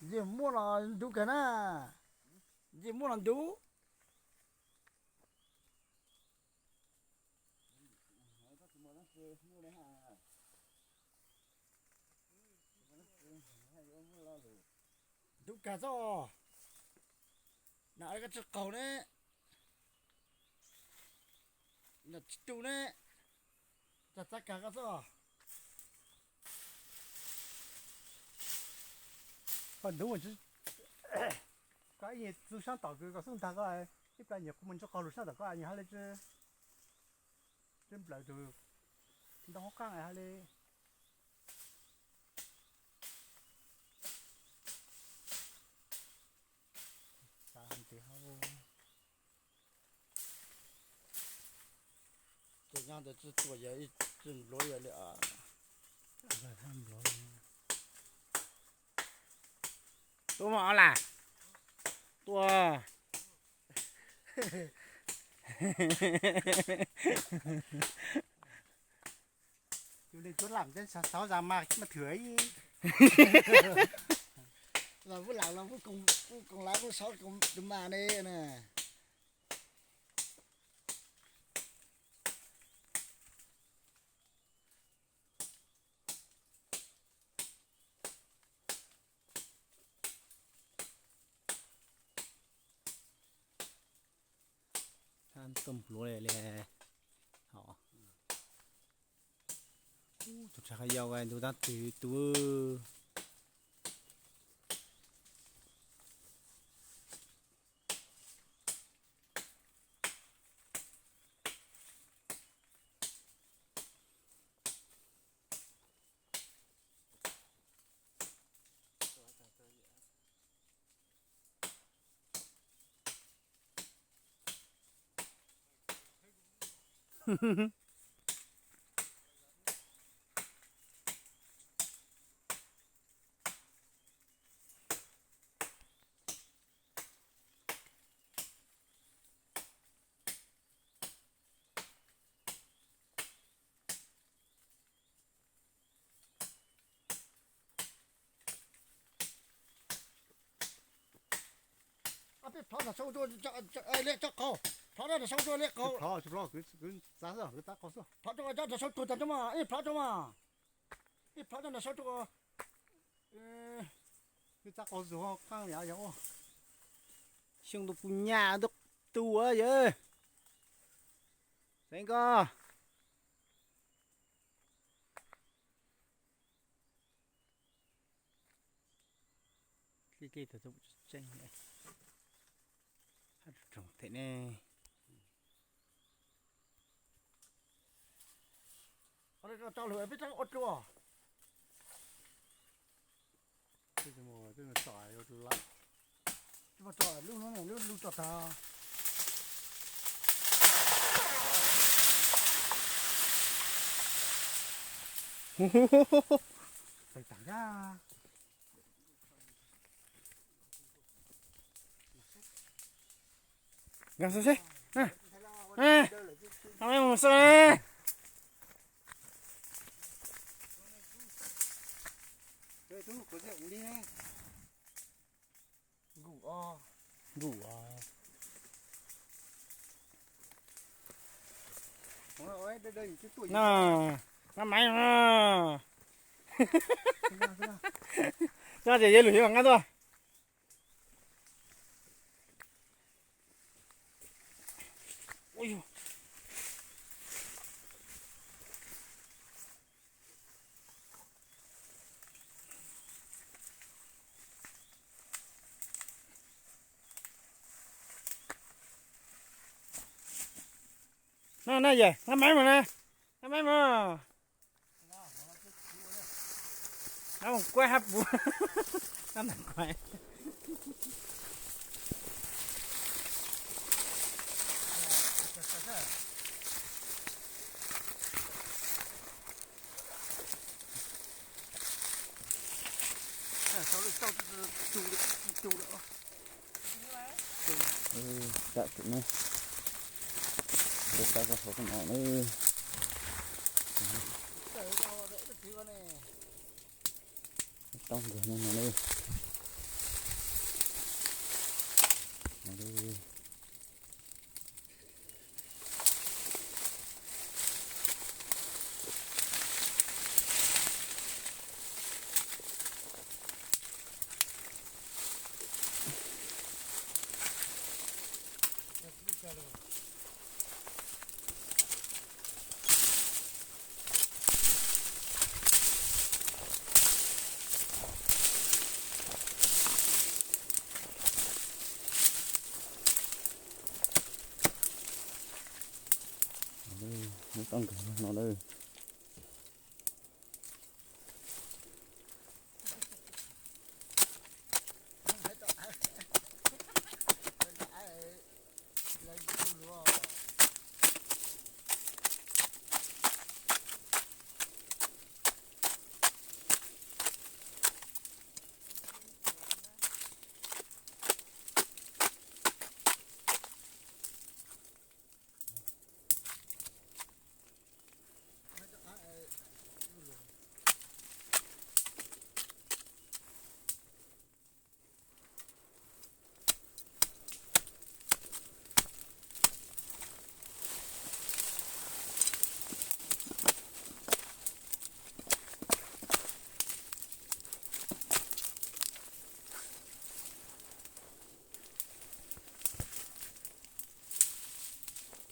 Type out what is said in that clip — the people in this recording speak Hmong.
Yij muaj los ntub kawg na. Yij muaj los ntub. Ntub kawg xwb. Nam, koj tsis qaug ne, nam tsis tu ne, txav kawg koj xwb. Koj ntub, koj ib txwv sab tom kws koj xub ntag koj, ib plag nyuam qhuav mus ntsuj qaug lug sab tom koj nyuam hab le tsi nplawm tug ntau hauv qaab hab le. Tus nyab ntawd tsi tua yawg, tsi npluav yawg li. Tua mas os lam, tua. Tus neeg tuab lam teb xauv zas mas mas thwm ib. Los pub lam los pub koos lav pub xauv tus mas ne na. Tuaj npluav li, tus tshav yau ntug tab twg tus. Peb plhov nram saud, liab tso qaug, plhov nram saud, liab qaug, plhov, plhov, kwv txav xwb, kwv txav qaug xwb, plhov rau cov nram saud tuag tag tso mas, ib plhov tso mas, ib plhov cov nram saud rau, kwv txav qaug xwb, qaab yog, yog ua Xyoo tus puj nyaj ntub tu yawg. Xeev koj. Dlej dlej tau tseeb, hab roog them ne. Tso lug peb rov ua dlua. Tso lub, lub tso tag. Tawm tag. Nkag xwb seb. Mus xwb. Nkuj os. Nqa maiv no. Nqa tias yawg lwm yawg nqa tuaj. No na yawg, nqa maiv mus na, nqa maiv mus. Nqa mus kuaib hab puv, nqa ntawm kuaib. Tam sim no, lawv tau koj hauv no na. Tau nkawd no no na. Muab tau nkag no lawm.